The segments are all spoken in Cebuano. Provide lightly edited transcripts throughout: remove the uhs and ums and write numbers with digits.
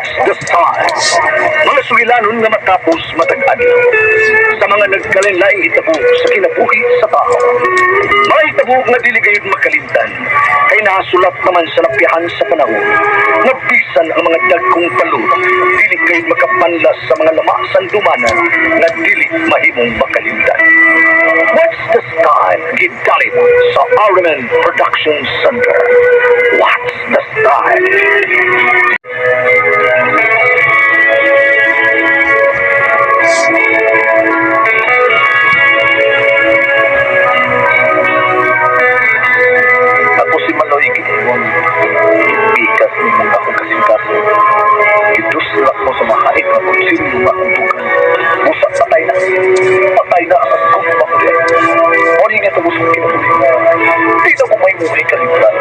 What's the Style? Mga sugilanon nga matapos matag adlaw sa mga nagkalainlaing hitabo sa kinabuhi sa tao. Mga hitabo nga dili gayud makalimtan kay nasulat naman sa lapyahan sa panahon nga bisan ang mga dagkong palud dili gayud makapanlas sa mga lama sandumanan nga dili mahimong makalimtan. What's the Style? Gidalit sa Armen Production Center. What's the Style? Ako si Maloy Gideon. Gipikas ni mong akong kasing-kaso. Giduslak mo sa mahait nga kutsilyo nga akong dugan. Busa patay na. Patay na ang agkumba ko rin. Muna nga tubos kong kinabuhi mo. Di na ko may muhay kalimtan.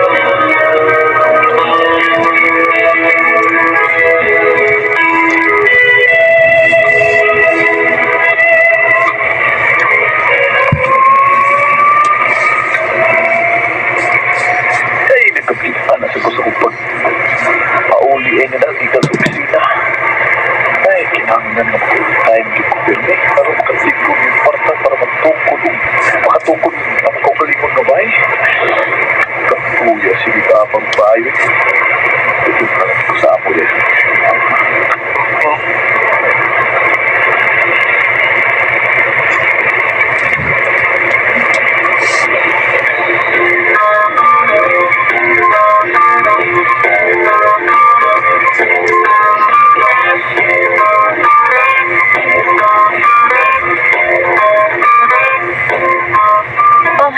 Ay, nagkapitaan na sa gusto kong pag pauli ay nga gikan sa opisina. Ay, kinahanglan nga mag-overtime gyud ko pirmi aron makatigom yung kwarta para magtukod og makatukod ang kaugalingon nga bay. Kapuya sige ka pang bayo. Ito na lang ko sa amo eh. Oh,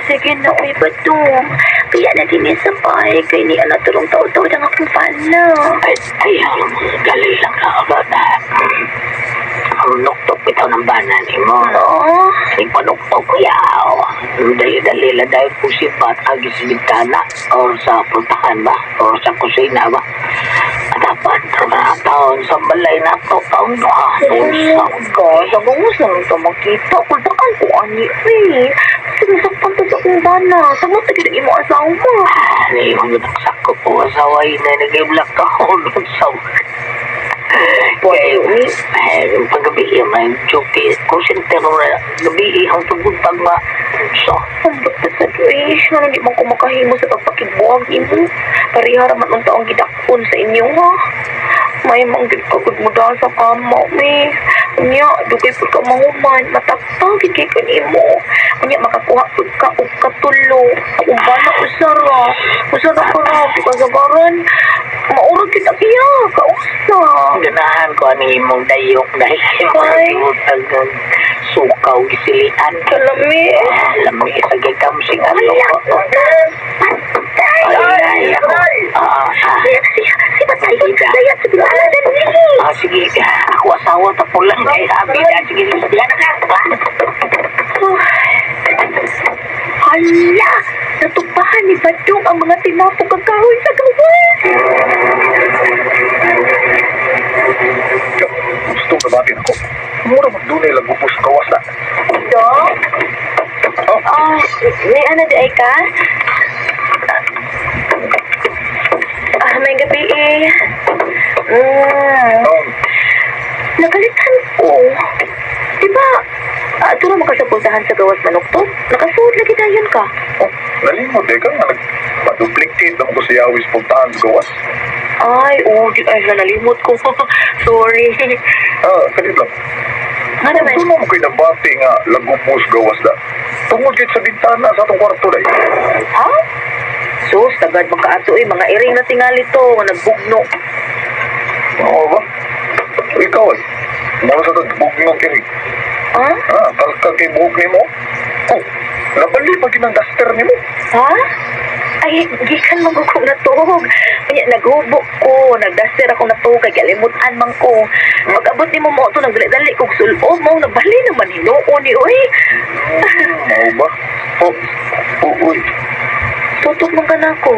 sige na, uy, batong. Kaya na din sa bahay, kay ni ano turong tao-tao ng akong bana. Ay, ayaw lang, gali lang ka ba na. Ang nuktok bitaw ng bana ni mo. Oo. Ay, panuktok ko yaw. Dali-dali lang dahil kung sipat agi sa bintana or sa pultahan ba or sa kusina ba. At dapat mga taon sa balay na to, taon duha. Sa ka, sa bangus lang ito makita. Kultakan ko, ani, uy. Sinasaktan to sa akong bana. Sa mo, tagin ang imo asawa. Ay, yung nagsakop ko asawa na nag-iblock ka sa. Pwede, uy. Eh, yung paggabi, yung may duty, kung sintero na gabi, ang paguntag ba? So, Ang na sa uy. Ano di man ko makahimo sa pagpakigbuhag nimo. Pareha ra man ang taong gidakon sa inyo, ha? May manggit ka gud mo dahil sa kama, uy. Unya, dugay pud ka mahuman. Matagtag, gid kay kanimo. Unya, makakuha pud ka og katulo. Akong bana, usara. Usara ka ra, kasagaran. Maurag gid ang iya, kausa. Ganahan ko ano imong dayok dahil Ay. imong tag sukaw gisilian. Kalami. Alam mo, isa kay kamsing ano Wala ko. Patay! Ay, ay, ako. Ah, ah. Si Batayon, dayat sa bintana dali. Ah, sige. Ako asawa ta po lang. Kay abi na. Sige, sige. Yan na ka. Hala! Natupahan ni Badong ang mga tinapok ang kahoy sa gawas! Gusto na batin ako. Mura magdunay lang gupos kawas na. Dong? Oh, Ah, may ano di ay ka? Ah, may gabi eh. Nakalitan ko. Di ba, ato na makasapuntahan sa gawas manuktok? Nakasuot lagi dayon ka. Oh, nalimot eh ka nga nagpa-duplicate lang ko sa yawis puntahan sa gawas. Ay, oh, di ay nalimot ko. Sorry. Ah, kalit lang. Nga naman. Doon mo ko'y nabati nga lagupos gawas na. Tungod kahit sa bintana sa atong kwarto na. Ha? Sus, tagad magkaato eh. Mga iring na tingali to. Nga nagbugno. Oo ba? Ikaw ay. Mura sa tagbugnong kinig. Ha? Ah, kalkal kay buhok ni mo. Oh, nabali pa ginang duster ni mo. Ha? Ay, gikan man ko kong natuog. Kanya, naghubo ko. Nagdaster ako natuog. Kay kalimutan man ko. Pag-abot ni mo mo ito, nagdali-dali kong sulob mo. Nagbali naman hinuon ni, uy. Mao ba? Oh, oh, uy. Tutok man ka na ako.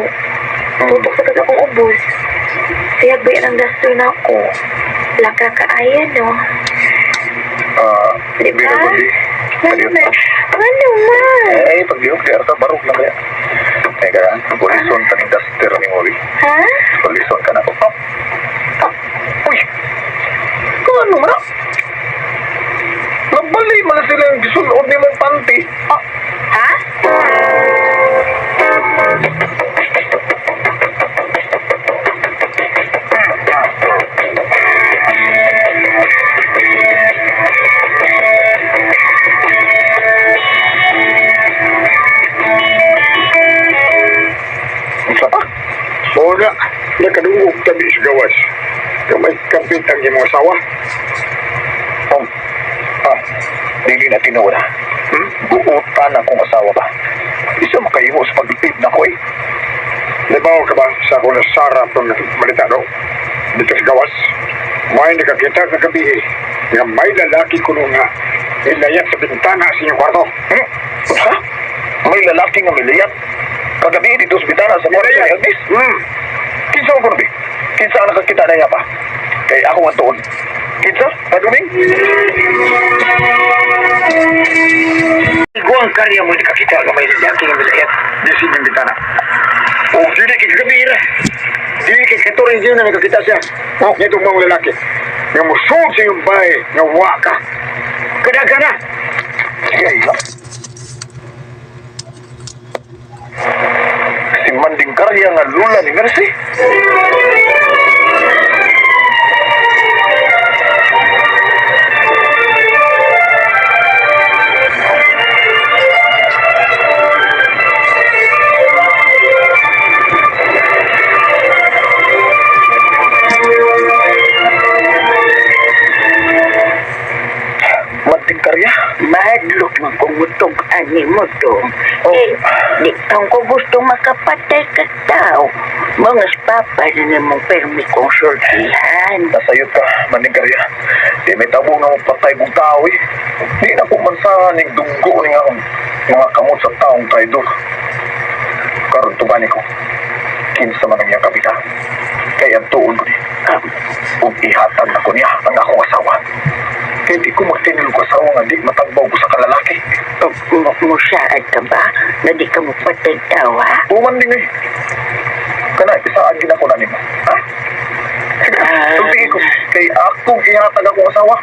Tutok sa kag akong ubos. Sayag ba yan ang duster na ako? Laka kaaya, no? Ah, Di ba? bira gabi. Ano man? Ano man? Eh, paglihok di arta barog lang kaya. Teka, kulison ka ng duster ni Mori. Ha? Kulison ka na. Oh, Oh, Nakadungog tabi sa gawas. Nga may kabit ang imong asawa. Oh, ah, dili na tinuod ah. Hmm? Buotan akong asawa ba? Isa makahimo sa paglipid na ko eh. Libaw ka ba sa akong nasara pang balita no? Dito sa gawas. May nakakita kagabi eh. Nga may lalaki kuno nga ilayat sa bintana sa inyong kwarto. Hmm? Ha? May lalaki nga miliyat. Kagabi dito sa bitana sa kwarto ni Agnes. Hmm. Kinsa man kuno bi? Kinsa ang nakakita na niya pa? Kay ako nga tuod. Kinsa? Paduming? Iguang karya mo nakakita nga may lalaki nga milayat. Di sa inyong bintana. O dili kay kagabi ra. Dili kay katuring yun na nakakita siya. Oh, nitong mga lalaki. Nga musulod sa iyong bahay nga wa ka. Kadaga na. Sige, ila. Si Manding Karya nga lula ni Mercy. Manding Karya? Mahadlok man kung mutog ani mo to. Oh. Eh, di kang ko gusto makapatay ka tao. Mga papa na namang permi kong sultihan. Nasayod ka, Manding Karya. Di may tabo nga mapatay kong tao eh. Di na ko mansahan ning dugo ni nga akong mga kamot sa taong traidor. Karon tubani ko. Kinsa man ang iyang kabita. Kay ang tuon ko ni. Ug ihatag na ko niya ang akong asawa. Kay di ko magtinil og asawa nga di matagbaw ko sa kalalaki. Musaad ka ba na di ka mapatay tao, ha? Uman din eh. Kana, isaan gina ko na nimo. Ha? Sige, sultihi ko. Kay akong ihatag akong asawa.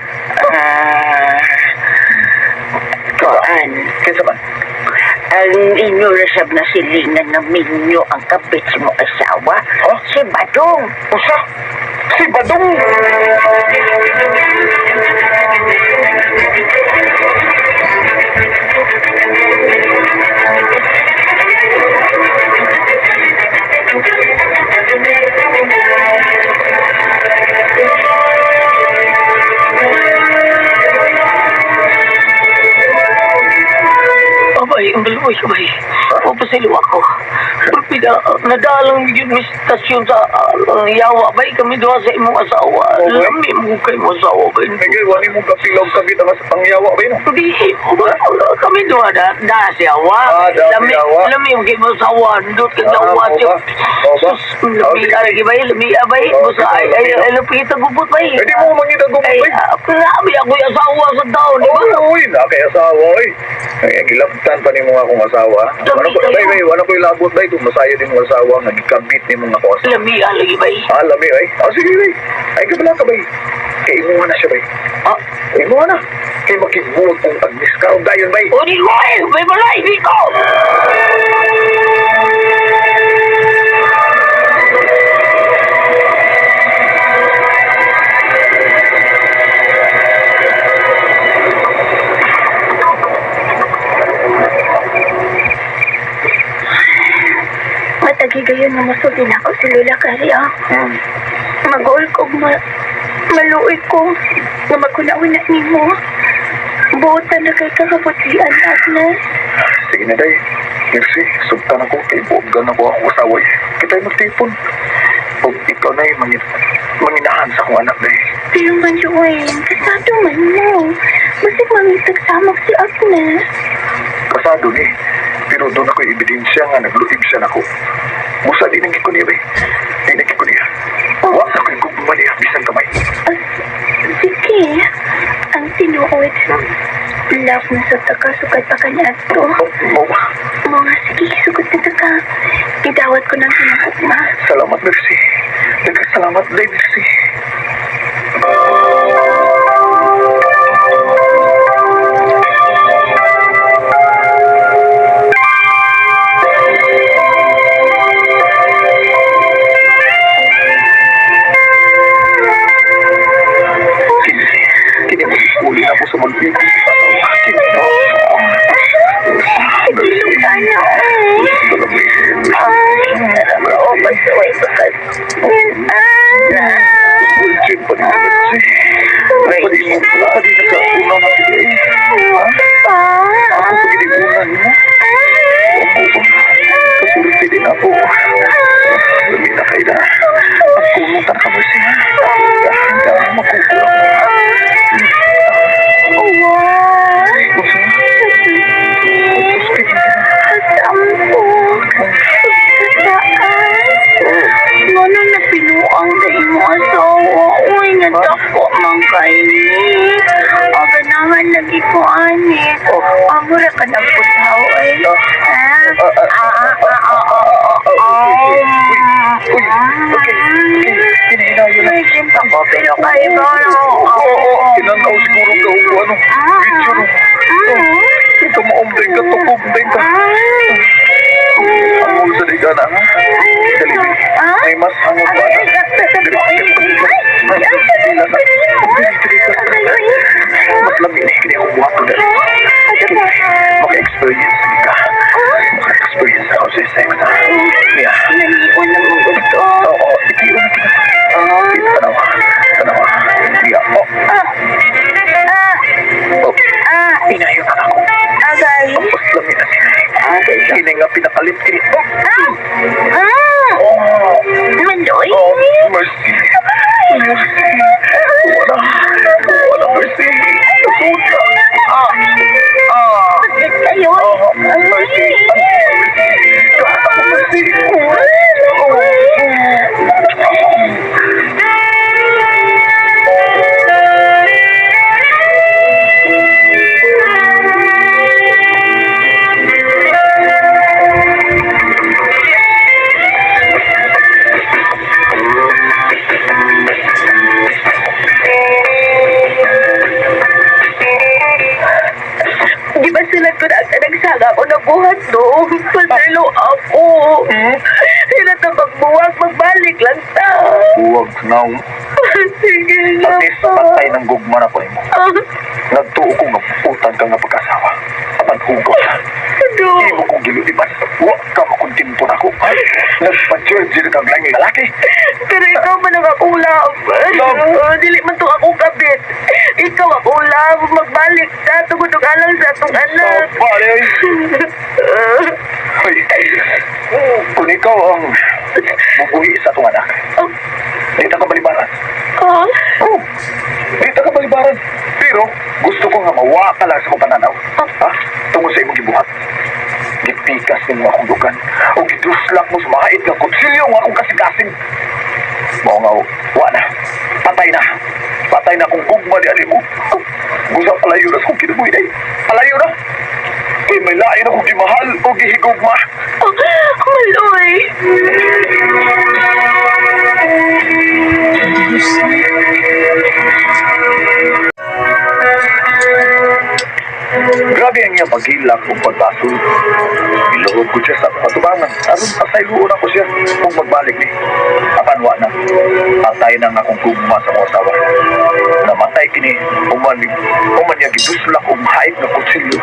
Ah, kuan. Kinsa man? Ang inyo rasab na silingan na minyo ang kapit sa mong asawa, Huh? si Badong. Usa! Si Badong! Abay, ang dalawa, abay. Papasiliw ako. Pulpida, nadalang yun may stasyon sa yawa, bay. Kami duha sa imong asawa. Okay. Lami mo kay imong asawa, bay. Miguel, wala mong kapilaw kabit ang pangyawa ba yun? Di, kami duha da, da sa yawa. Ah, da sa Lami, yawa. lami mo kay imong asawa. Ndot kay Ah, yawa mao siya. ba? Mao ba? Sus, lami, Ah, sige. ay, bay, lami, abay. Oh, Busa, sige, ay, ay, lami. ay, lupita gubot, bay. Eh, di mo mangita gubot, Ay, bay. grabe ako yung asawa sa taon, di ba? Oy, oy, na kay asawa, oy. Ang gilabtan pa nimo akong asawa. Wala ko, Lami bay, kayo. bay, wala ko ilabot bay kung masayo nimo asawa nga gikabit nimo nga ako asawa. Lami, alagi, bay. Ah, lami ay. Ah, sige bay. Ay kabala ka bay. Kay imuha na siya bay. Ah, Imuha na. Kay makigbuwag kong Agnes karon dayon bay. O di ko eh, may balay, di ko! Matagigayon nga musulti na ako si Lola Karya. Mag-uol ko, maluoy ko, nga maguna-una nimo. Buotan na kay kakaputlian, Agnes. Sige na day. Merci, sugtan ako kay buogan ako akong asawa. eh. Kita'y magtipon. Pag ikaw na manginahan sa akong anak day. Pero man, Joanne, kasado man mo. Basig mangitag samok si Agnes. Kasado ni. Pero doon ako'y ebidensya nga nagluib siya nako. Musa di nang ko niya bay. Di nang ko niya. Wa na ko'y gugma niya bisan kamay. Ah, sige, ang tinuod. Love na sa taka, sukad pa kanya ato. Oh, mo ba? Mga sige, sugod na taka. Gidawat ko ng hinagugma. Salamat, Mercy. Nagkasalamat, day, Mercy. Kini, kini mo uli na ko sa mag-ibig. Kini, no? Ilong ka na, eh. Ay, oo, basta way bakat. Bisan pa ni Mercy. Pwede mo, pwede na ka una na sige. Ha? Pa. Ako pagiging una nimo. Ako ba? Kasulti din ako. Lami na kay na. Ang kulutan ka, Mercy, ha? Dahan-dahan, makukulang mo. Uwa. Usa? Usa? Kasampok. Taas. Ngono na pinuang na imo asawa. Uy, nga dako man kay ni. O ganahan lagi ko ani. Amura ka ng putaw ay. Ah, ah, ah, ah, ah, ah, ah. Uy, okay, okay. Hinahinayon lang. May simpa ko pero kay ba na. Oo, oo, tinanaw siguro ka og ano, video no. Ito maumday ka, tukumday ka. Angol sa di ka na, ha? Dali, dali. May mas hangol pa na. Dali, dali. Mas lami na kini akong buhaton dali. Maka-experience lagi ka. Maka-experience ako sa sex, ha? Niya. Naniwan na mo gusto. Oo, itiyo na kita. Tanawa, tanawa. Niya, oh, Ah, ah, oh. ah, Inayon na ako. agay. Ang mas lami na kini. Kini nga pinakalit kini. Oh, Ah, ah, oh. Maloy. Oh, mercy. Mercy. Wala. Wala, mercy. Nasud na. Ah. Ah. Bakit kayo? Oh, mercy. Mercy. Kahat ako, mercy. Oh. Di ba sila ko na ang nagsaga ko na buhat no? Paselo ako. Sila ta magbuwag, magbalik lang ta. Huwag na. Sige na At least patay ng gugma na ko nimo. Nagtuo ko nga putan ka nga pag-asawa. Apan hugot. No. Imo kong giluiban. Wa ka makontento na ko. Nagpa-charge ka lang lalaki. Pero ikaw man ang akong love. Love? Dili man to akong kabit. Ikaw akong love. Magbalik ta. Tungod og alang sa atong anak. Pare, ay. Kung ikaw ang bubuhi sa atong anak, di ta ka balibaran. Ah, Oh, di ta ka balibaran. Pero gusto ko nga mawa ka lang sa akong pananaw. Ha? Tungod sa imong gibuhat. Gipikas nimo akong dugan o giduslak mo sa mahait nga kutsilyo nga akong kasing-kasing. Mao nga, wa na. Patay na. Patay na akong gugma ni ani mo. Gusa palayo na sa akong kinabuhi day. Palayo na. Kay may lain akong gimahal o gihigugma. Maloy. Grabe ang iyang paghilak ug pagbasul. Giluob ko siya sa akong atubangan. Aron pasayloon ako siya kung magbalik ni. Apan wa na. Patay na nga akong gugma sa mga asawa. Namatay kini human human niya giduslak og mahait nga kutsilyo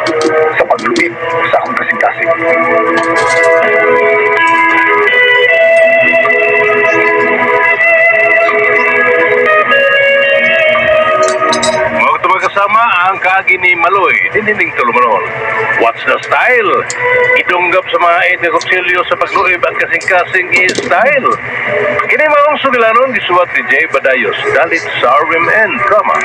sa pagluib sa akong kasing-kasing. Mga kasama ang kaagi ni Maloy, dinining tulumanon. What's the style? Idunggap sa mga ed nga kutsilyo sa pagluib ang kasing-kasing i-style. Kini maong sugilanon gisuwat ni Jay Badayos, dalit sa RMN Drama.